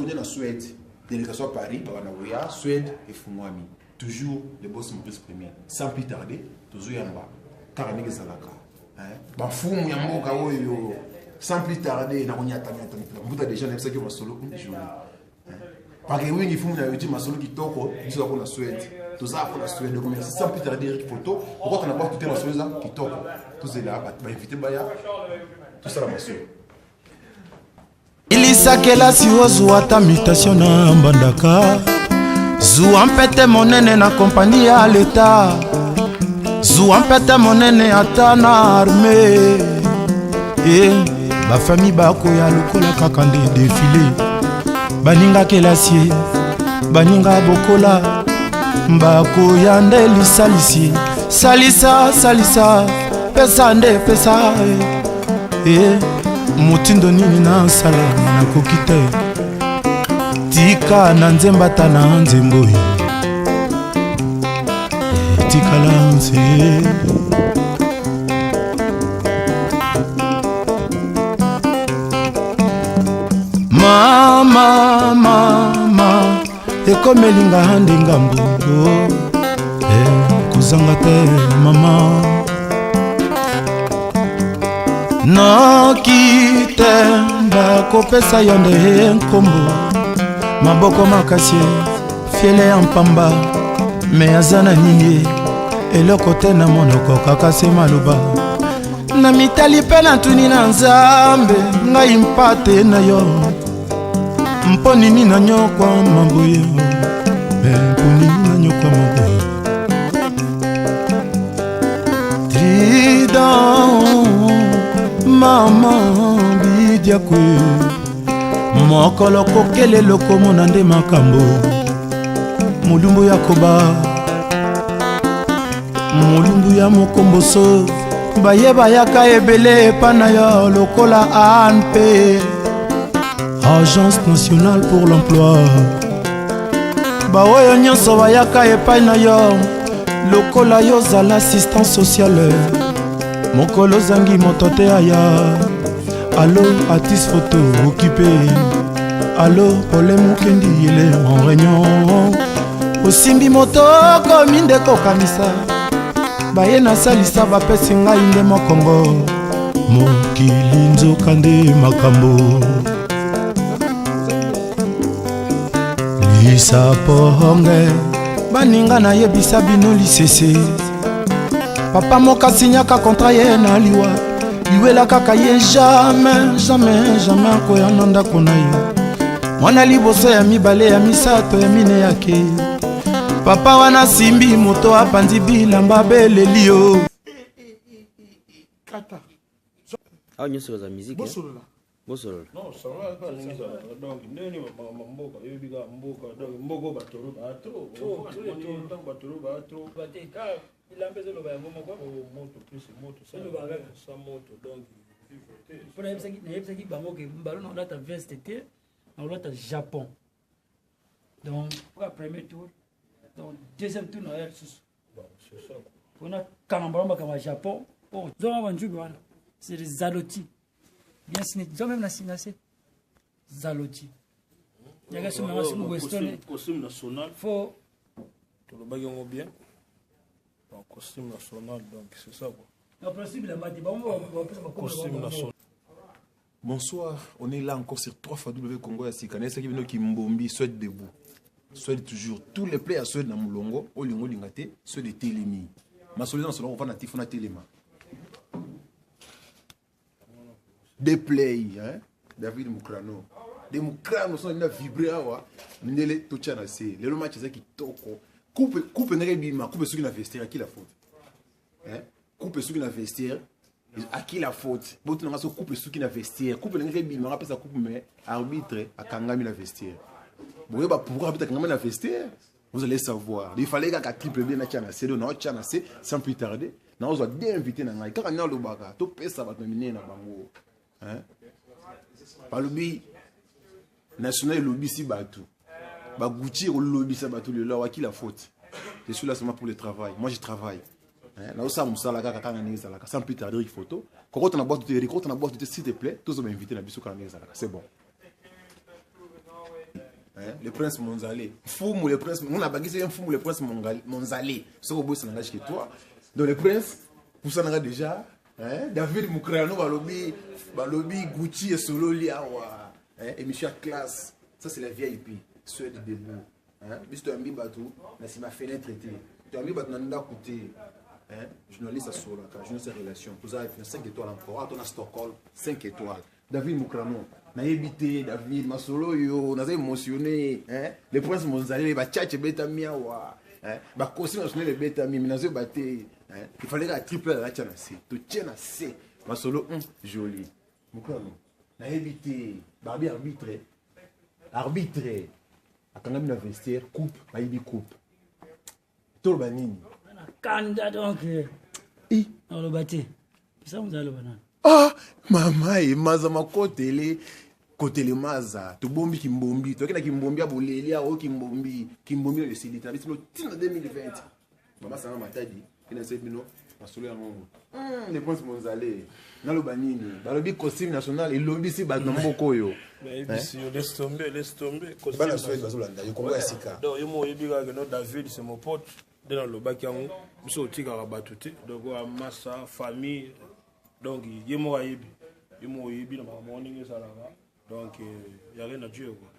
Tourner na Suède, délégation à Paris, babanda koya, Suède efungwami. Toujours le boss Maurice Premier. Sans plus tarder, tozoyamba kaka ndenge ezalaka. Hein? Bafumu ya mboka oyo sans plus tarder nakonyata nyata mbuta déjà nayebisaki yo masolo joli. Pake wingi fumu na yoji masolo kitoko biso ako na Suède. Toza ako na Suède. Donc merci sans plus tarder Eric Photo. Okota na boîte te masolo eza kitoko. Tozela ba invité baya tosala masolo. Ilisa kelasi ozwa ata mutation na mbandaka zuwa mpete monene na kompani ya leta zuwa mpete monene ata na arme e bafami bakoya lokola kaka nde defile baninga kelasi baninga bokola bakoya nde lisalisi salisa salisa pesa nde pesa e motindo nini nasala nakoki te tika na nzemba ata na nzembo oyo etikala nse mama mama ekomeli nga nde ngambo eh, kozanga te mama noki te bakopesa yo nde nkombo maboko makasi fiele ya mpamba me aza na nini eloko te na monoko kaka se maloba na mitali mpe natuni na nzambe ngai mpate na yo mpo nini nanyokwama boye mpo nini nanyokwama boye Trident mama bidiakwe mokolo kokelela okomona nde makambo molumbu ya koba molumbu ya mokomboso baye bayaka ebele epa na yo lokola anp agence nationale pour l'emploi baoyo nyonso bayaka epai na yo lokola yo ozala assistant sociale mokolo ozangi moto te aya alo atis photo okipe alo pole mokendi yele en réunion osimbi moto okomi nde kokanisa baye nasalisa bapesi ngai nde mokongo mokili nzoka nde makambo lisaponge baninga nayebisa bino lisese papa moko asinyaka kontra ye na liwa liwela kaka ye jamais jamais jamais akoya na ndako na ye mwana liboso ya mibale ya misato ya mine yake papa wana asimbi moto apanzi bilamba beleli yo kata awa nyonso baza musique bosolola bosolola Non, ça va pas ndenge ezalaka donc ndenge nini mboka oyebi kaka mboka donc mboka oyo batoro baa trop ntango batoro baa trop bilamba ezoloba yango moko oh, moto plus moto sa moto donc mpo nayebisaki bango ke mbalo nakolata veste te nakolata japon donc oka premier tour donc deuxième tour naya lisusu mpona kanga mbalo makambo ya japon oh, zonga banjubi wana c'est des zaloti bien sine zo meme na se zaloti yaka somi nanga somi weston costume national fo tolobaki yango bien donc costume national donc c'est ça quoi na principe bilamba te bango bapesa costume national Bonsoir, on est là encore sur 3 fois W Congo ya sika. Nayesaki bino kimbombi Suède debout. Suède toujours. Tous les plaies ya Suède na mulongo, olingo linga te, Suède etelemi. Masolo eza masolo kofanda ti fona telema. Des play, hein? David Mukrano. De Mukrano son na vibrer awa. Ndele totia na se. Lelo match eza kitoko. Coupe coupe ndenge bima, coupe soki na vestiaire qui la faute. Hein? Coupe soki na vestiaire à qui la faute botuna nga so coupe soki na vestiaire coupe ndenge ebima nga apesa coupe mais arbitre akangami na vestiaire boyeba pourquoi arbitre akangami na vestiaire vous allez savoir il fallait kaka triple b natia na se do naotia na se sans plus tarder naozwa de invité na ngai kaka nde alobaka topesa bato na minene na bango balobi national elobisi bato baguti ekolobisa bato lelo awa qui la faute je suis là seulement pour le travail moi je travaille nazosala mosala kaka kaka ndenge ezalaka sans plus tarder photo kokota na boîte te kokota na boîte te s'il te plaît tozwa bainvité na biso kaka ndenge ezalaka c'est bon. Hein? Le prince Monzale. Mfumu le prince. On a bagissé Mfumu le prince Monzale. Ce que c'est langage que toi. Donc le prince, pour ça déjà. Hein? David Moukrano balobi balobi Gucci et Solo Liawa. Hein? Émission classe. Ça c'est la VIP. Suède debout. Hein? Biso toyambi bato na nsima fenêtre te. Toyambi bato na ndako te. Hein? Journaliste asolaka, journaliste ya relation. Toza na 5 étoiles encore. Ah, tona Stockholm, 5 étoiles. David Moukrano. Nayebi te David masolo oyo naza émotionné hein? Le prince Monzale bachache ebetami awa hein? Bakosi national ebetami mais nazoyeba te hein? Il fallait kaka triple alatya na se totie na se masolo joli Moukrano nayebi te babi arbitre arbitre akangami na vestiaire coupe bayibi coupe toloba nini na kanda donc naloba te pesa moto aloba nani. Ah mama e maza makotele kotele maza tobombi kimbombi toyaki na kimbombi ya boleli awa kimbombi kimbombi oyo esili te na biso ntina 2020 mama sanga matadi mpe nase bino masolo yango le prince Monzale naloba nini balobi costume national elobisi bato na mboka oyo. Nayebisi yo, laisse tomber, laisse tomber. Bana Suède bazolanda yo, Kongo ya sika. Donc yo mo oyebi kaka no David c'est mon pote nde nalobaki yango, biso otikaka bato te. Donc oyo amasa famille, donc ye moko ayebi, ye moko oyebi na makambo wana ndenge ezalaka. Donc ya rien à dire quoi.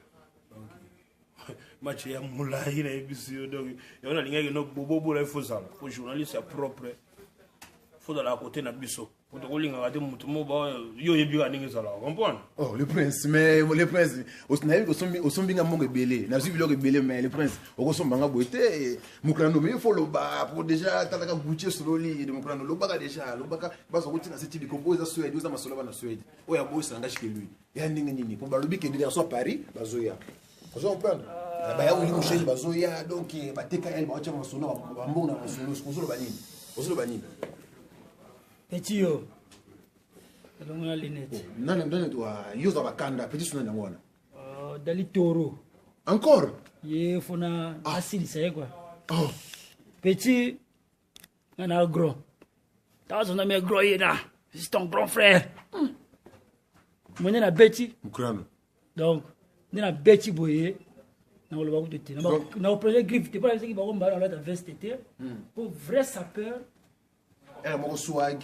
Donc match ya molai nayebisi yo. Donc yango nalingaki no bobobola, il faut zala po journaliste ya propre, faut zala côté na biso po tokolingaka te motu mo yo oyebi kaka ndenge ezalaka, comprendre. Oh, le prince, mais le prince, nayebi osombi nga mbongo ebele, nazwi biloko ebele, mais le prince, okosombanga boye te. Mokrano, mais il faut loba, po déjà, talaka Gucci sololi, de Mokrano, lobaka déjà, lobaka, baza kotina se tibi, kombo eza Suède, oza masolo bana Suède. Oyo aboyi langage que lui. Ya ndenge nini? Po balobi ke direction Paris, bazoya. Ozo comprendre? Baya wili musheli bazoya, donc bateka el baotia masolo, bambongo na masolo, ozoloba nini? Ozoloba nini? Petit yo elongo na lunette. Nani nani yo oza bakanda petit suna yango wana. Dali Toro. Encore? Ye fona asilisa ye quoi. Oh. Petit nga na grand tazona mes grand ye na c'est ton grand frère mo nde na beti. Mokrano. Donc nde na beti boye nakoloba kutu te nakoprege griffe te mpo nayebisaki bango mbala nalata veste te po vrai sapeur. Ere moko swag.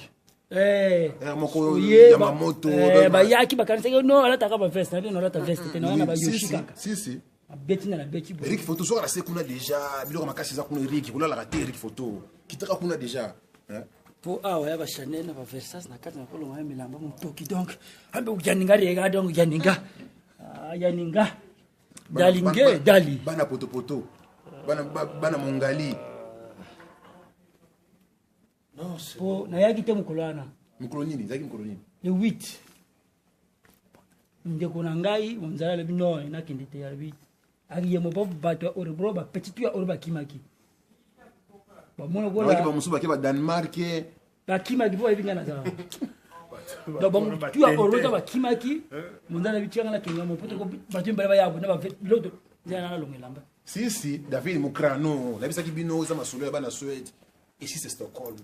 Eh, Ere moko ye, Yamamoto, bayaki bakanisaki no alataka baveste na bino nalata veste te naa na bayoshi kaka. Si si. Abeti na nabeti boye. Eric Photo soka na se kuna déjà biloko makasi eza kuna. Eric kolalaka te, Eric Photo kitaka kuna déjà hein? Mpo awa ya bachanel na baversas na kati na kolonga ya milamba motoki donc ambe yaninga rega donc yaninga. Ah, yaninga dalinge dali. Bana potopoto bana, bana mongali. Non, c'est mpo nayaki te mokolo wana. Mokolo nini ezalaki? Mokolo nini? Le 8 ndeko na ngai monzala alobi non nakende te, alobi akiyemo mpo bato ya Orebro bapetit tu ya Ore bakimaki bamona baki kola. Bamosusu bake ba Danemark. Bakimaki mpo bayebi ngai nazala donc bango tu ya Ore ta bakimaki monzala alobi tianga nakenga mo mpo toko bato mibale bayabo na babiloko nzela nalonga elamba. Si si David Mokrano nayebisaki bino eza masolo ya bana Suède esi c'est Stockholm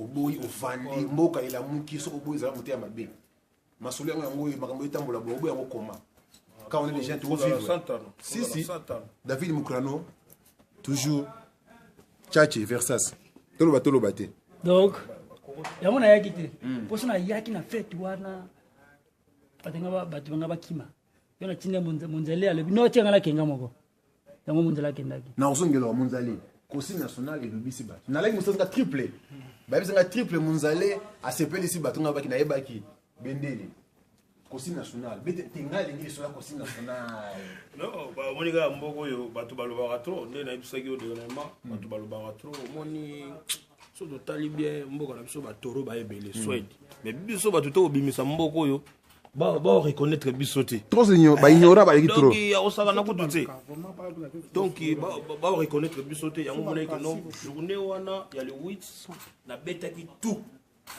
oboyi ovandi mboka elamuki soki oboyi ezala mote ya mabe masolo yango yango oyo makambo etambola boye oboyi yango koma quand on est des gens Kozala tovivre. Santano. Si Kozala si. Santano. David Mokrano toujours Chache Versas toloba toloba te. Donc yango nayaki te mposo nayaki na fete wana bato nga bato banga bakima yo natinda monzele alobi no tianga nakenga moko yango monzele akendaki. Na ozongelaka Monzale costume national elobisi bato nalaki mosusu nga triple bayebisi nga triple Monzale asepelisi bato nga baki nayebaki bendele costume national bete te ngai alingi lisolo ya costume national. Non, omoni kaka mboka oyo bato balobaka trop nde nayebisaki yo dernièrement, bato balobaka trop. Omoni so totali bien mboka na biso batoro baebele Swede, mais biso bato to kobimisa mboka oyo baoreconnaître biso te. Trop baignora baleki trop. Donc akosaka na kutu te, donc baoreconnaître biso te. Yango monaki no journée wana ya le 8 nabetaki tout,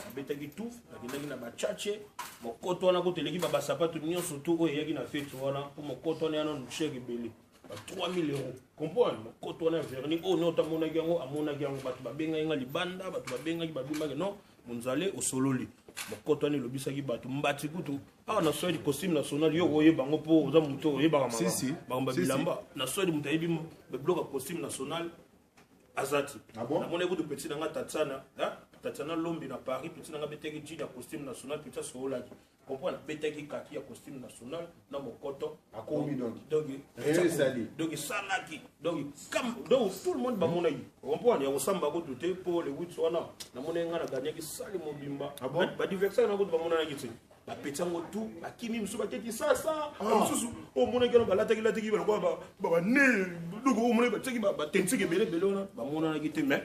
nabetaki tout, nakendaki na bachache mokoto wana kutu eleki babasapato nyonso tu oyo eyaki na fete wana mpo mokoto wana ya nanu cher ebele ba 3000 euros, comprendre, mokoto wana ya verni oyo nyonso amonaki yango, amonaki yango bato babengaki nga libanda, bato babengaki babimaki non Monzale osololi. Mokoto wana elobisaki bato mbati kutu awa na Swede, costume national yo koyeba yango mpo oza moto oyebaka makambo ya bilamba. Na Swede moto ayebi biloko ya costume national aza ti. Ah bon? Namoni kutu petit na nga Tatiana, hein? Tatiana Lombi na Paris, petit na nga betaki jean ya costume national, petit asokolaki comprendre, betaki kaki ya costume national na mokoto. Akomi donc. Donc Réel esali. Donc esalaki, donc donc tout le monde bamonaki, comprendre, ya kosamba kutu te mpo le 8 wana namoni nga na gagnaki sali mobimba. Ah bon? Badiversaire na kutu bamonanaki te, bapeti yango tu bakimi, mosusu bakeki sasa, mosusu oyo omonaki wana balataki lataki balokola bane, donc oyo omonaki batiaki batentike ebele ebele wana bamonanaki te. Mais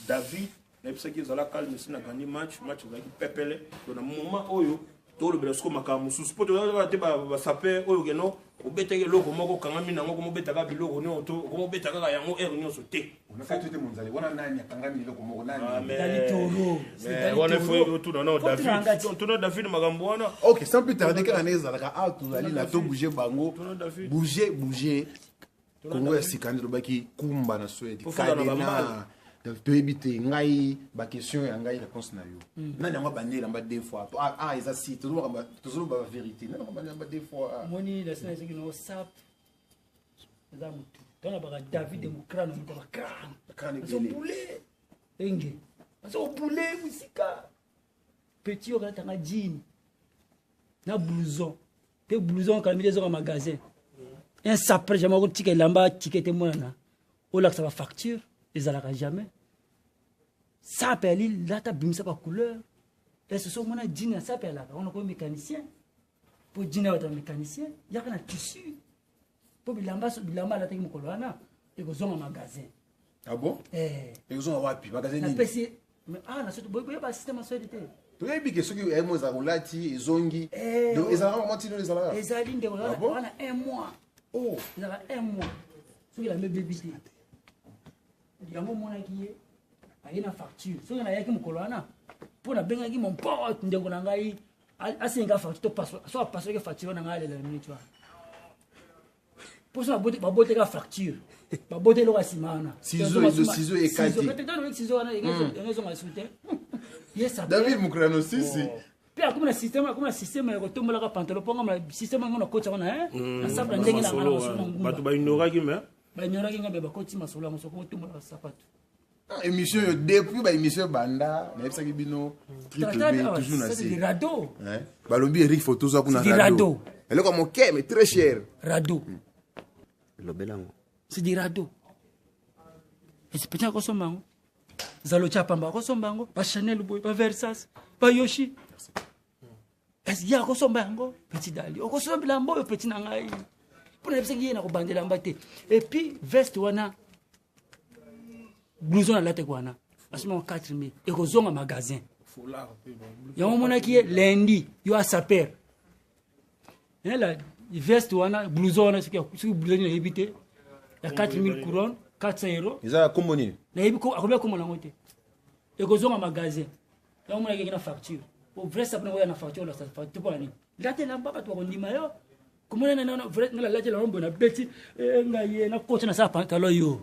David nayebisaki ezala calme, si na gagné match, match ezalaki pepele. Donc na moment oyo tolobela sikoyo makambo mosusu mpo tozalaka te basaper oyo keno obetaki eloko moko okangami nango, komobetaka biloko nyonso to okomobeta kaka yango heure nyonso te. Onakati te monzali wana nani akangami eloko moko nani? Ah, mais- Dali Toro. C'est mais Dali wana Toro. ifo tuna nao Faut tuna David ngati. tuna David makambo wana. Ok, sans plus tarder, kaka ndenge ezalaka awa, tozali na to bouger bango. Tuna David. Bouger, bouger Kongo ya sika nde tolobaki kumba na Swede. Pofanda na Kadena bambala. toyebi te. Ngai baquestion ya ngai, réponse na yo. Nani yango abandi elamba deux fois? Ah, ah, eza si tozoloba bavérité, nani yango abandi elamba deux fois? Omoni lasina esoki nango sap eza motu ntango baka David de mokrano, moto Crâne bacrane ebele. azobule enge, azobule mosika. Petit oyo kalatanga jean na blouson mpe blouson kala mili ezonga magasin, un sapre jamais akotika elamba tike te monana olakisa bafacture, ezalaka jamais. Sape ali lata bimisa bacouleur ese so omona jean ya sape alaka wana koyo mécanicien mpo jean ayo ata mécanicien yaka na tissu mpo bilamba bilamba alataki mokolo wana ekozonga magasin. Ah bon? Eh, ekozonga wapi? Magasin nini? Napesi mais ah na soki boyeba système aswedi te. Toyebi ke soki mo ezalaka olati ezongi. Eh, Donc oh. ezalaka mama tino ezalaka. Ezali ndeko. Ah bon? Wana un mois. Oh. Ezalaka un mois soki elamba ebebi te. Yango omonaki ye aye na facture. Soki nayaki mokolo wana mpo nabengaki mon pote, ndeko na ngai asenga facture to so apasolaki facture wana, ngai alela na minute wana mpo so baboteka facture, babote eloko ya nsima wana. Ciseau ekati. Ciseau wana ezonga lisusu te, ye sapeur. David Mukrano sisi. Mpe akomi na système, akomi na système ya kotombolaka pantalon mpo ngama système yango na koti yango na na sabla ndenge na ngana masolo na ngumba. Bato baignoraki mais Baignoraki nga, mpe bakoti masolo yango soko otombolaka sapato. Ah, émission oyo depuis baémission ebanda nayebisaki bino triple B toujours na C'est des se. rado. Hein? Balombi Eric photo oza kuna. C'est des Rado radeaux. eloko ya moke mais très cher. Rado. Lobela yango. C'est des rado. Esi petit akosomba yango zalo tya pamba, akosomba yango bachanel boye, baversas, bayoshi esi ye akosomba yango. Petit Dali okosomba bilamba oyo, petit na ngai, mpo nayebisaki ye na kobanda elamba te. Et puis veste wana, blouson alataki wana, asomaka 4000, ekozonga magasin. Foulard mpe Yango omonaki ye lundi yo asaper la veste wana, blouson wana, soki blouson nini nayebi te, ya 4000 couronne, 400 euro. Eza kombo nini? Nayebi akobi akoma nango te, ekozonga magasin. Yango omonaki eki na facture po vrai sape nango ya na facture, olakisa facture mpo na nini? Lata elamba, bato bakondima yo. Komona nga nalati elamba boye, nabeti ngai ye nakota na sala pantalon, yo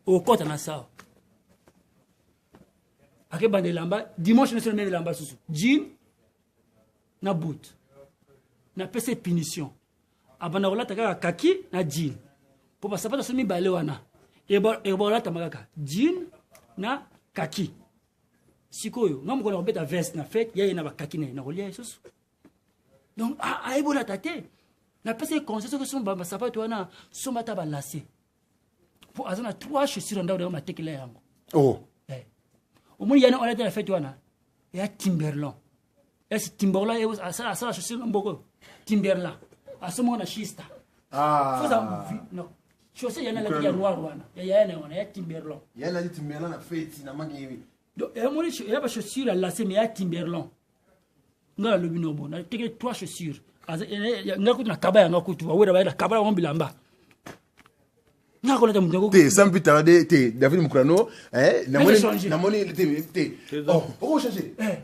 okota na sawa akebanda elamba dimanche nyonso namemi elamba susu jean na boot. Napesa ye punition, abanda kolata kaka kaki na jean mpo basapato so mibale wana ebolatama kaka jean na kaki. Sikoyo nga mokolo nakobeta veste na fete ya ye na bakaki na ye, nakolia ye susu. Donc ayebi olata te. Napesa ye conseil, soki somba basapato wana, somba ata balase mpo aza na trois chaussures na ndako, matekela yango. Oh. Eh. Omoni yana olata na fete wana eya Timberland. Esi Timberland asala chaussure na mboka oyo? Timberland asomaka na Shista. Ah. Chaussure yana alaki ya noir wana ya yaya na wana ya Timberland. Ya nali Timberland na feti na mangi. Donc emoni eya bachaussure ya lacet mais ya Timberland. Nga nalobi no bo natekeli trois chaussures. Nga kutu na kaba yanga kutu bawera baye na kaba yango bilamba nga kolata moto yango. Te, sans plus tarder te, David Mukrano, eh, namoni changer. Namoni te te. Oh, oko changer? Eh.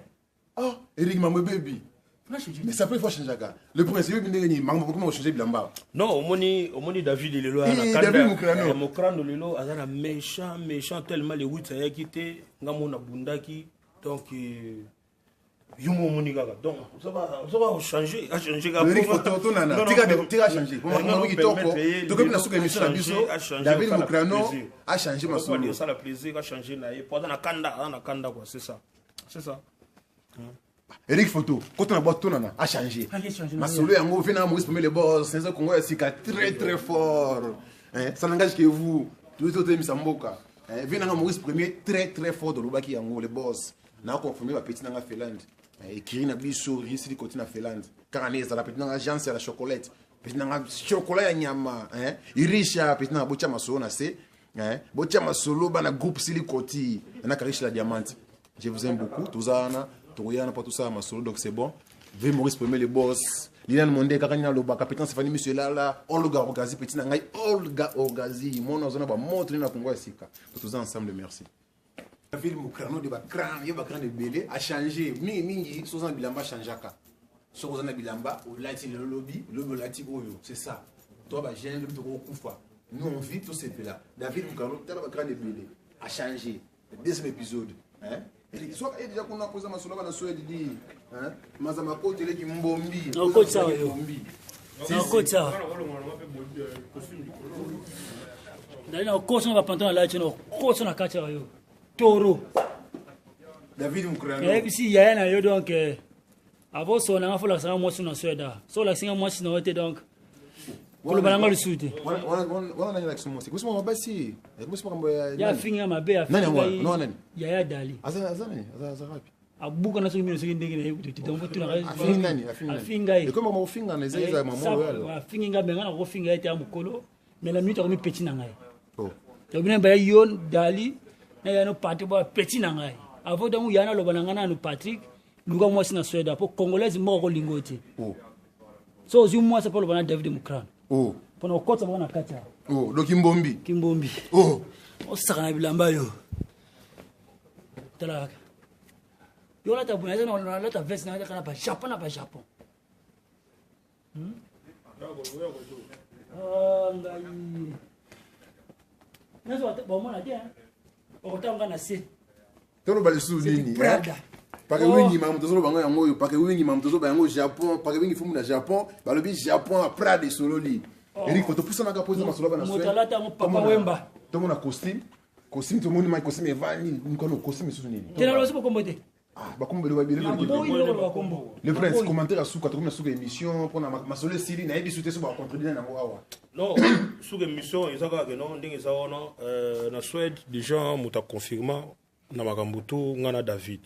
Ah, Eric Mamwe baby. Nga changer. Mais ça peut faut changer kaka le prince yobi ndenge nini makambo comment changer bilamba. Non, omoni David lelo Eh, aza na David kanda. Mokrano. Eh, Mokrano lelo aza na méchant, méchant tellement le 8 ayaki te, nga mo nabundaki. Donc Yo mo omoni kaka, donc ozoka kochange, achange. Tika change kitoko, tokomi na suka émission na biso. David Mokrano achange masolo. Osala plaisir, achange na ye po aza na kanda, aza na kanda quoi, c'est ça, c'est ça. Eric Photo, kota na boîte, tonana a changé masolo yango. Vena Maurice Premier, le boss senza Congo ya sika, très très fort, hein, ça n'engage que vous tout tout misa mboka, hein. Vena Maurice Premier, très très fort, dolobaki yango, le boss na confirmé ba petit nanga Finlande écrit na biso risili koti na Finlande kaka ne ezala petit nanga agence ya la chocolate, petit nanga chocolat ya nyama, hein, irisha petit nanga. Botia masolo na se, hein, botia masolo bana groupe sili koti na Karish la diamante. Je vous aime beaucoup, tozana tokoyana mpo tosala masolo. Donc c'est bon, v Maurice Premier, le boss, Liliane Monde kaka nini aloba, capitaine Stéphanie Monsieur Lala, Olga Orgazi, petit na ngai Olga Orgazi, mona ozana bamoto nini na Kongo ya sika. Toza ensemble, merci. David Mokrano de bacran ye, bacran ebele achange mingimingi. So oza na bilamba, achangeaka. Soki oza na bilamba olati lelo, lobi lobi olati oyo, c'est ça. To bajeune, lobi tokokufa, nous on vit, tosepela. David Mokrano, tala bacran ebele achange. Deuxième épisode, hein? Soki ye déjà kuna koza masolo bana so edidi maza makoti eleki mbombi. Nakotisa yo, nakotisa ndali, nakotisa na bapantalon alati, nakotisa na kati ya yo toro. David Mokrano. Nayebisi yaya na yo, donc avant solo nanga, fo olakisanga mwasi na Swede. So olakisi mwasi na yo te, donc koloba nanga lisusu te. Wana nani alakisi mwasi? Kosi mama basi, kosi makambo ya Ya afingi nga mabe. Nani yango wana? No, nani? Yaya Dali. Aza nani? Aza wapi? Abuka na soki mino, soki ndenge na ye kutu te, donc botunaka. Afingi nani? Afingi nani? Afingi ngai. Ekomi makambo kofingana, eza mama oyo. Afingi ngai, mais ngai nakofinga ye te ya mokolo, mais na minute akomi petit na ngai. Oh. Tobina baya yo Dali na ya no Patrick, ba petit na ngai. Avant donc ya na loba na ngai nanu, Patrick, luka mwasi na Swede po congolaise moko kolingo te. Oh. So ozwi mwasi mpo loba na David Mokrano. Oh. Mpona kokɔta bango na kati awa. Oh, donc kimbombi. Kimbombi. Oh. Osaka na bilamba yo, tala kaka yo olata boye, naza nalata veste na kaka na bajapon, na bajapon. Ah, ngai nyonso bomona te, okotanga nga na se. Toloba lisusu nini? Prada. Pake wingi makambo tozoloba yango, yango oyo pake wingi makambo tozoloba yango, Japon, pake wingi fumu na Japon, balobi Japon Prada esololi. Eric Foto, pusanaka mpo eza masolo bana. Moto alata yango, Papa Wemba. Tomona costume, costume tomoni mai costume evandi mikono, costume lisusu nini? Te, naloba so bokombo te. Bakombo ebele. Boyi lokoloba kombo. Le prince, commentaire ya suka, tokomi na suka émission mpona masolo esili, nayebi su te so bacontredire yango awa. Non, suka émission eza kaka ke non, ndenge eza wana, na Swede déjà moto aconfirma na makambo to nga na David,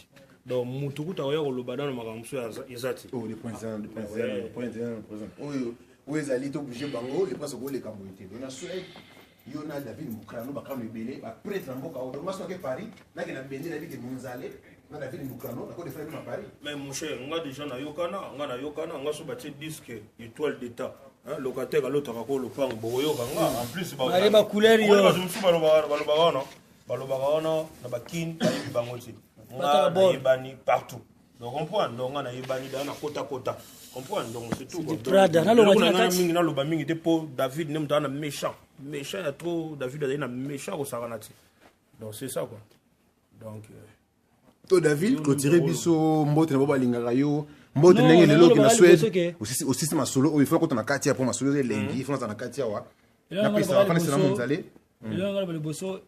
donc motu kuta koya koloba nano makambo mosusu eza te. Oh, le prince, le prince, le prince, le prince oyo oyo ezali tobouge bango. Le prince, okoleka boye te. Na Swede, yo na David Mokrano, bakano ebele, baprêtre na mboka oyo. Donc nga soki Paris, nake na bende, nayebi ke monzale na David Mokrano nakodefana na Paris. Mais mon cher, nga déjà nayokana, nga nayokana, nga so batie disque étoile d'état, hein, locataire alotaka ko lopango, bokoyoka nga en plus. Bale ba couleur yo. Bato mosusu balobaka wana, balobaka wana na bakini, bayebi bango te. Nga Bataka bord. nayebani partout, donc comprendre, donc nga nayebani da na kota kota, comprendre, donc c'est tout quoi. Du Prada. Naloba Eloko ti na na nga kati. mingi, naloba mingi te mpo David nde moto aza na méchant, méchant ya trop. David azali na méchant kosakana te, donc c'est ça quoi, donc To David, clôturer biso. Mbote na bo balingaka yo, mbote. Non, Ndenge lelo oke na nalobaka liboso Swede, ke- osisi masolo oyo, ifo kota na kati ya po masolo eza elengi, ifo naza na kati awa, napesa fanisi na monzale. Eloko nga loba liboso,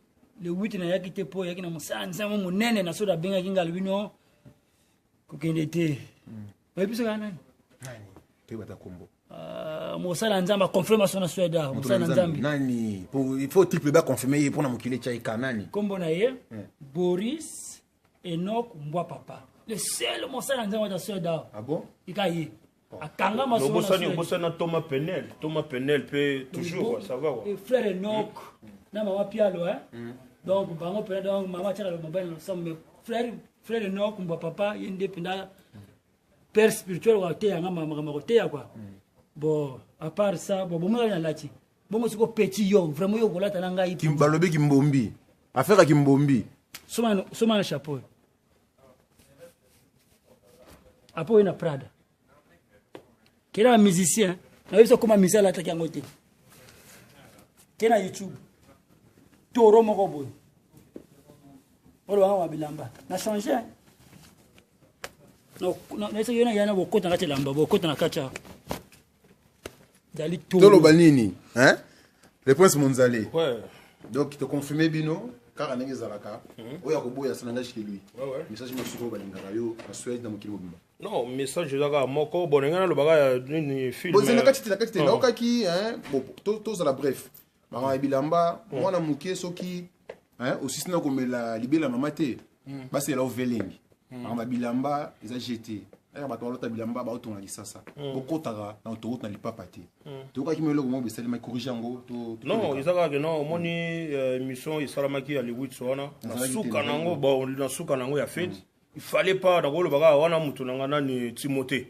le 8 nayaki te mpo eyaki na mosala nzambe monene na soda. Abengaki nga, alobi no kokende te. Oyebi soki nani? Nani? Toyebata kombo. Ah, mosala ya nzambe aconfirme so na Swede awa, mosala na nzambe. Nani? Il faut triple baconfirme ye mpona mokili etya eka nani. Nkombo na ye Boris Enok Mbwa Papa, le seul mosala ya nzambe ata Swede awa. Ah bon? Ika ye akanga masolo na Obosani, Swede. obosani na Thomas Penel, Thomas Penel mpe toujours quoi, ça va quoi. Et frère Enoch na mama Pialo, hein? Donc bango mpena, donc mama atiaka mobali na losambo, mais frère Enoch Mbwa Papa, ye nde mpenza père spirituel wa koteya nga makambo ya koteya quoi. Bon, à part ça, bon, bomona nalati bongo siko petit, yo vraiment yo kolata na ngai. Balobi kimbombi, affaire ya kimbombi. Soma na chapeau apo oyo na Prada kena ba musicien, nayebi so koma musicien alataki yango te. Ke na YouTube toro moko boye olobanga ma bilamba na change. Nayesaki yo na yana bokota na kati ya elamba, bokota na kati ya dali tolo. Toloba nini, hein? Le prince Monzale. Ouais. Donc to confirmer bino kaka ndenge ezalaka, oyo akoboya ça n'engage que lui. Ouais. Message mosusu oyo balingaka yo na Suède, na mokili mobimba. Non, message eza kaka moko. Bon, ndenge nalobaka ya nini, film. Bozela na kati te, na kati te. Naokaki, hein, bon, tozala bref. Makambo ya bilamba, mwana moke soki, hein, osisi na komela libela mama te, basela ovelengi. Makambo ya bilamba eza gt. Aya bato balota bilamba, baotonga lisasa, bokotaka na autoroute na lipapa te. Tokaki mo eloko moko esalemaki, corrige yango Non. toleka. Eza kaka ke non, omoni émission esalamaki ya le 8 wana na Nazalaki te, suka nazalaki nango. Bon, na suka nango ya fete, il fallait pas nakoloba kaka wana moto na nga nani, Timothée.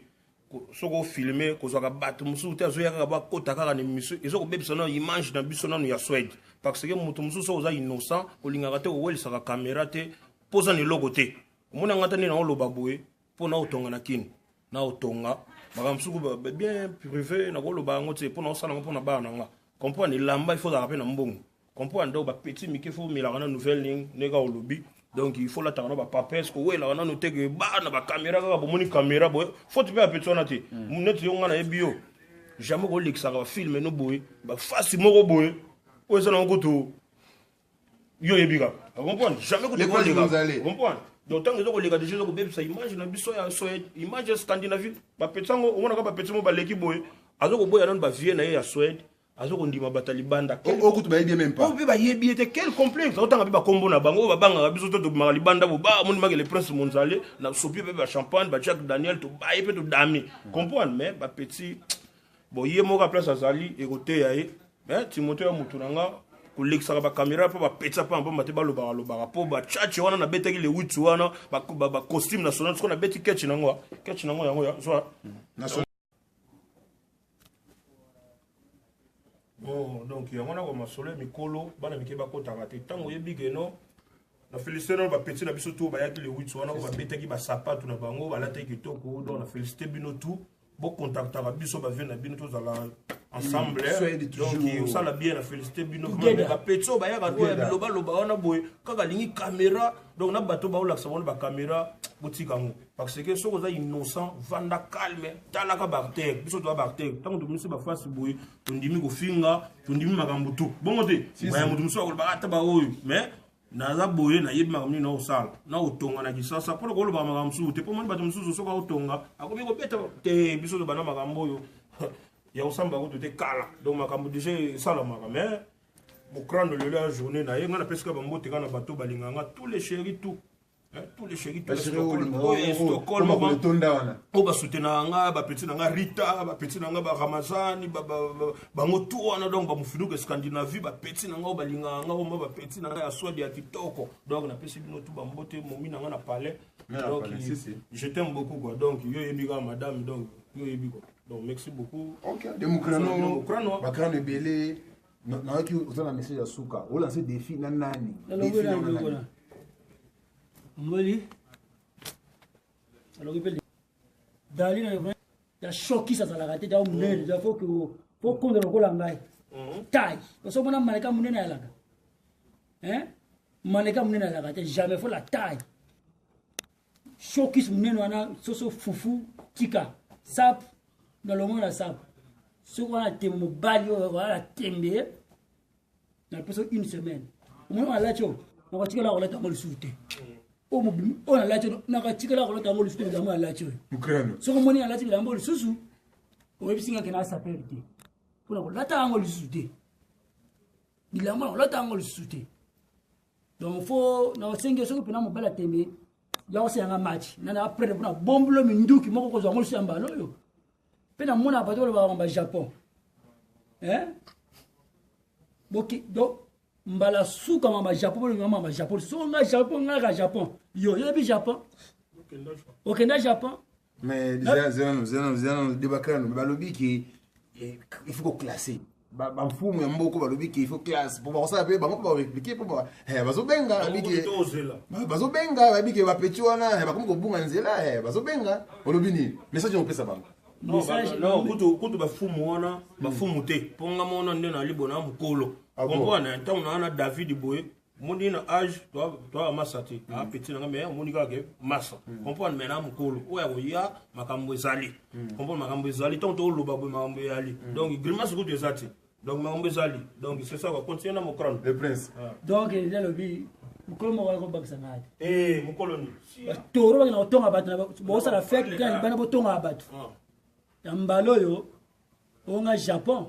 Soki ofilme, kozwaka bato mosusu te, azoya kaka, bakota kaka na émission, eza kobebisa nano image na biso nano ya Swede, parce que moto mosusu, soki oza innocent, olingaka te kowelisaka caméra te, mpo oza na eloko te. Omoni yanga ata nde naoloba boye mpo na otonga na kini na otonga makambo mosuku bien privé, nakoloba yango te mpo na osala yango mpo na bana na nga. Comprendre, elamba il faut ozalaka mpe na mbongo, comprendre. Donc bapeti mike, faut omelaka na nouvelle ligne ndenge olobi. Donc il faut lataka na bapapes, kowelaka nano te ke bana bacaméra kaka, bomoni caméra boye, faute mpe ya peti wana te. Neti yo, nga nayebi yo, jamais kolekisaka bafilme no boye, bafasi moko boye oyo eza nango kutu yo oyebi kaka, comprendre, jamais kutu Les princes koleka. Gonzalez. Comprendre, donc ntango eza koleka déjà, eza kobebisa image na biso ya Suède, image ya Scandinavie. Bapeti yango, omonaka bapeti mo baleki boye, aza koboya nano bavie na ye ya Suède, aza kondima bato ya libanda. Oyo kutu bayebi ye même pas. Oyo mpe bayebi ye te, quel complexe! Otanga mpe bakombo na bango oyo babangaka biso to tobimaka libanda bo bamoni make le prince Monzale na sopi mpe bachampagne, bajack Daniel, tobaye mpe todami, comprendre. Mais bapeti bon, ye moko place azali ekoteya ye. Mais Timothée ya motu na nga, kolekisaka bacaméra mpo bapetisa mpa mpamba te, balobaka lobaka mpo bachache wana nabetaki le 8 wana, bacostume national, siko nabeti ketch nango, ketch nango yango ya zwa. Bon, donc yango na masolo ya mikolo, bana mike bakotaka te. Ntango oyebi ke no na félicité nano bapeti na biso to bayaki le 8 wana, oyo babetaki basapatu na bango, balataki kitoko. Donc na félicité bino tout, bocontactaka biso, bavie na bino, tozala ensemble. Suède Donc toujours. osala bien, na félicité bino. Together. Bapeti oyo bayaka to ya bilobaloba wana boye, kaka alingi caméra. Donc na bato baolakisa bango bacaméra, botika yango, parce que soki oza innocent, vanda calme, talaka bartere. Biso toza bartere, ntango tobimisi bafasi boye, tondimi kofinga, tondimi makambo tu bongo te. Baya moto mosusu akolobaka ata baoyo, mais naza boye, nayebi makambo nini naosala na kotonga na Kisasa, mpona kolobaka makambo mosusu te, mpo moni bato mosusu soki aotonga akomi kobeta te. Biso tobanda makambo oyo ya kosamba kutu te kala, donc makambo déjà esalamaka. Mais mokrando lelo ya journée na ye, ngai napesika bambote kaka na bato balingaka nga, tous les chéris, tout. Hein, tous les chéris, tous les Stockholm, oyo ya Stockholm, Etonda wana. Oyo basoutenaka nga, bapeti na nga Rita, bapeti na nga Baramazani, bango tu wana. Donc bamofinuka Scandinavie, bapeti na nga oyo balingaka nga, oma bapeti na nga ya Swede ya kitoko. Donc napesi bino tu bambote, momi na nga na palais. Na Donc palais, si, si. je t'aime beaucoup, quoi. Donc yo oyebi kaka, madame, donc yo oyebi, quoi. Donc merci beaucoup. Ok, demokrano. Demokrano. Bakrano ebele. Nayoki oza na message ya suka, olance défi na nani? Défi Nalongoli na na nani? longola omoni alongi mpe dali na ya shokis, azalaka te ja monene ja, faut faut konda lokola ngai taille osomona maneka monene ayalaka, hein, maneka monene azalaka te jamais, faut la taille shokis monene wana, soso fufu tika sap na longo na sap. Soki wana tembe, mobali oyo wana tembe, napesa une semaine, omoni oyo alati oyo, nakatikala kolata yango lisusu te. Oyo mobimi oyo nalati oyo, nakatikala kolata yango lisusu te. Bilamba alati oyo, Ukraine. Soki omoni alati bilamba oyo lisusu, oyebisi nga ke na sapeur te, mpona kolata yango lisusu te. Bilamba na kolata yango lisusu te. Donc faut naosengi, soki mpena mobali atembe ya kosala match nana aprene mpona bombulo minduki moko, kozwa yango lisusu ya mbala oyo mpe namona bato balobaka ba Japon, hein? Boki donc mbala suka mama Japon, bolobima mama Japon. Soki nga Japon, ngaka Japon, yo yoyebi Japon, okenda Japon. Mais zeno zeno zeno de bakrano balobi ke il faut koclasser bamfumu ya mboka, balobi ke il faut classe po bakosala mpe bango mpe barépliquer mpo bazobenga, babi ke Tozela. Bazobenga, babi ke bapeti wana bakomi kobunga nzela, bazobenga. Olobi nini, message opesa bango? Non, non, kutu bafumu wana, bafumu te, mpo nga mona nde nali bona mokolo. Ah bon? Comprendre, ntango na wana David boye. Omoni na age toa masa te, apeti nanga, mais omoni kaka ke masa comprendre. Mais na mokolo oyo akoya, makambo ezali comprendre, makambo ezali. Ntango toloba boye, makambo eyali. Donc grimace kutu eza te. Donc makambo ezali. Donc c'est ça quoi, continue na mokrano. Le prince. Donc eza lobi mokolo moko akobakisa ngai te. Eh, mokolo nini? Batoro bakenda kotonga bato, bosala fete bokenda libanda, botongaka bato ya mbala oyo. Onga Japon,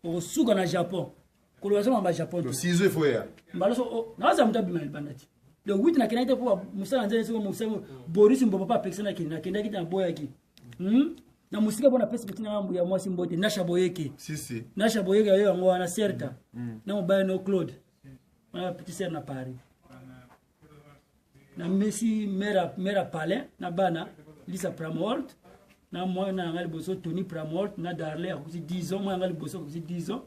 okosuka na Japon, koloba so mamba Japon te. Ciseau efo ya. Mbala so naza moto abima na libanda ti le 8, nakendaki te mpo mosala nzela soko mosala. Boris Mbobo mpo apekisa, nakende, nakendaki te, naboyaki. Na mosika mpo napesi peti nanga ya mwasi mbote, Nasha Boyeke. Si si. Nasha Boyeke, yo yango wana serta na mobali no Claude wana, petit sœur na Paris, na mesi mare palin na bana Lisa Pramort na mwana nanga liboso Tony Pramort na Darley akokisi 10 ans, mwana nanga liboso akokisi 10 ans,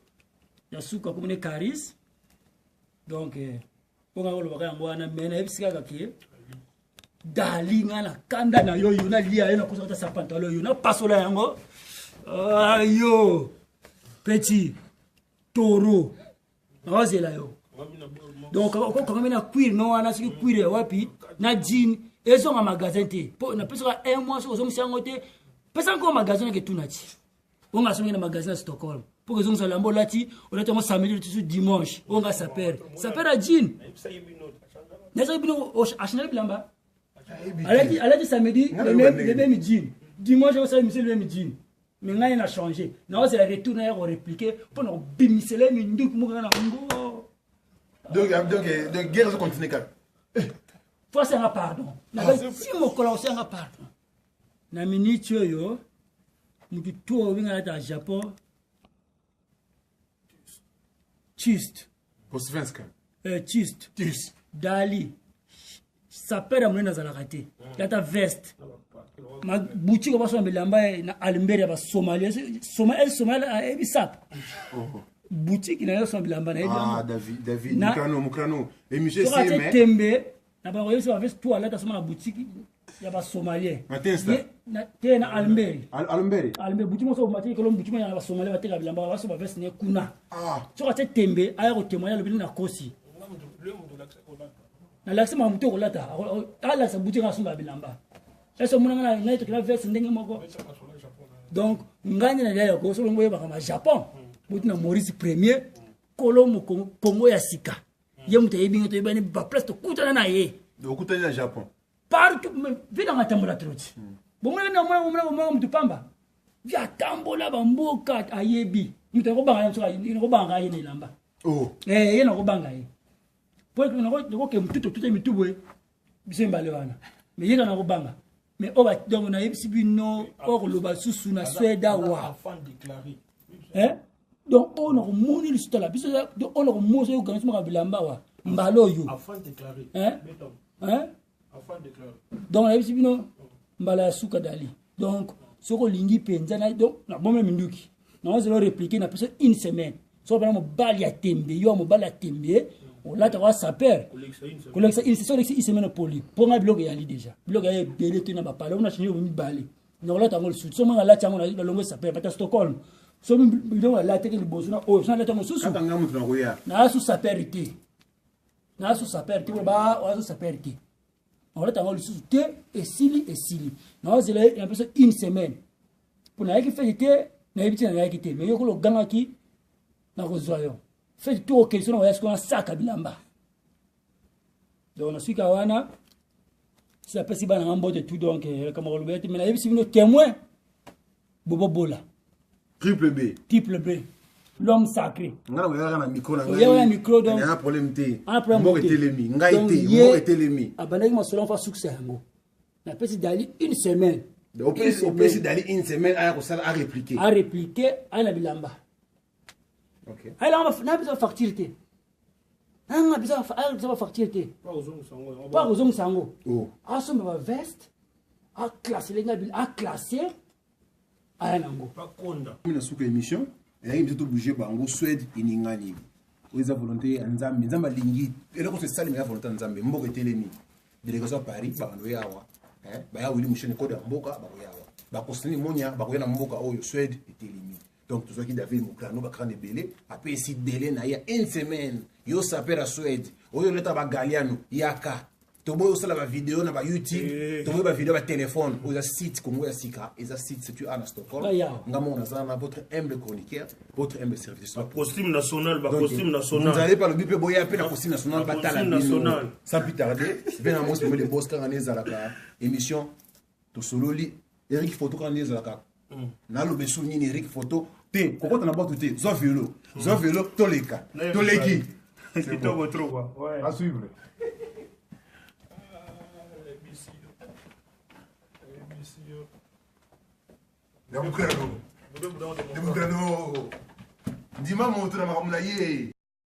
ya suka akomi ne Caris. Donc mpo nga kolobaka yango wana, mais nayebisi kaka ke Dali, nga na kanda na yo, yo nalia yo, nakosa kata sa pantalon yo, napasola yango. Ah, yo petit taureau, naozela yo. Donc okokangami na cuir no wana, soki cuir ya wapi na jean, ezonga magasin te, mpo napesaka un mois. Soki ozongisa yango te, pesa nko magasin nake tuna ti onga asongi na magasin ya Stockholm, mpo kozongisa lambo olati, olati yango samedi litisu dimanche. Onga saper saper ya jean, nazaki bino achange bilamba, alati samedi le même jean, dimanche osala mise le même jean. Mais ngai na change, naozela retour na ya korépliquer mpo na kobimisela minduki moko na ngo. Donc guerre ezocontinue kaka. Fo asenga pardon, ti mokolo akosenga pardon na miniti oyo, mutu to obenga alata Japon chist. Posvenska. Chist. Tis. Dali saper ya monene azalaka te, lata veste. Boutique basomba bilamba na Albert ya Basomalie, Somalie ayebi sap boutique na yo, osomba bilamba na yebi. Ah, David, David, Mokrano, Mokrano, émission. Soki atie tembe na bango, yebisa baveste to alata, soma na boutique ya Basomalien. Na Tensta? Te, na Almberi. Almberi. Almberi, boutique moko bateki kolo, boutique moko ya Basomalien, bateka bilamba, basomba veste ne kuna. Ah. Soki atie tembe, aya kotémoigne, alobi nini, akosi. Nalakisi makambo te, kolata, alakisa boutique asomba bilamba. Ese omonanga ngai tokela veste ndenge moko. Donc ngai nde nalia yako solongo, oyebaka ma Japon boti na Maurice Premier kolo Kongo ya sika, ye moto ayebi ngai, toyebani baplace, tokutana na ye. Okutani na Japon? Partout vi nanga atambola trop ti bomona bomona motu pamba, vi atambola bamboka, ayebi moto akobanga, nakobanga ye na elamba. Oh. Ye nakobanga ye po nakoke motu, totuta mitu boye biso mibale wana, mais ye kaka nakobanga. Mais oyo, donc nayebisi bino, oyo koloba susu na Swede awa, donc oyo nakomoni lisusu, tala biso, oyo nakomoni soki okanisi maka bilamba awa mbala oyo. Donc nayebisi bino mbala ya suka, Dali. Donc soki olingi mpenza, donc nabomela minduki, naozela orépliquer, napesa une semaine. Soki mpena mobali ya tembe, yo ya mobali ya tembe, olataka wa saper, kolekisa une, soki olekisi une semaine, opoli. Mpo ngai biloko eyali déjà, biloko ya ebele te na bapale ona change mibale, nakolata yango lisusu. So manga alati yango, nalongo saper bata Stockholm. So biloko alataki liboso na oyo, so nalati yango lisusu, Kaka ngai moto nakoya. Naa su saper te, naa su saper te, ba oya su saper te, nakolata yango lisusu te. Esili, esili. Naozela napesa une semaine, mpo nayaki fete te, nayebi te nayaki te, mais yo kolo ogangaki, nakozwa yo fete to okende so, nakoya sikoyo nasaka bilamba. Donc nasuka wana, si apesi bana nga mbote tout. Donc kama koloba te, mais nayebisi bino témoin Bobobola. Triple B. Triple B, l'homme sacré. Nga na koyaka na micro na ngai. Oyaka na micro, donc na problème te. Mboka etelemi, ngai te, mboka etelemi. Abandaki masolo fa succès yango, napesi Dali une semaine. Opesi Dali une semaine, aya kosala, arépliquer. Arépliquer, aya na bilamba, ayelanga na biso facture te, anga biso bafacture te, mpo akozongisa yango, asomba baveste, aclasse lenga, aclasse, aya nango. Na suka émission ezalaki biso tobouge bango. Swede eningani, oyo eza volonté ya Nzambe. Nzambe alingi eloko so esalemi, ya volonté ya Nzambe. Mboka etelemi, délégation ya Paris bakando ye awa, baya wili moshene kode ya mboka, bakoya awa, bakosini monia, bakoya na mboka oyo. Swede etelemi. Donc tozwaki David Mokrano, bakrane ebele, apesi délai na ye ya une semaine. Yo saper ya Suède oyo oleta bagaliano, yaka toboyi osala bavideo na bayoutube. Toboyi bavideo ya batelefone. Oyo eza site Congo ya Sika, eza site situé a na Stockholm. Baya. Nga moko naza na votre humble chroniqueur, votre humble serviteur. Costume national, bacostume national. Nzale mpe alobi mpe boya mpe na costume national. Ba Batala costume bino. national. Sans plus tarder, mpe na mosi pembe bos kaka nde ezalaka émission Tosololi. Eric Photo kaka nde ezalaka. Naloba esu nini? Eric Photo te, kokota na bato te. Zwa velo, zwa velo, toleka, toleki. Kitoko trop, quoi. Ouais. À suivre. Demokrano, Demokrano, ndima moto na makambo na ye.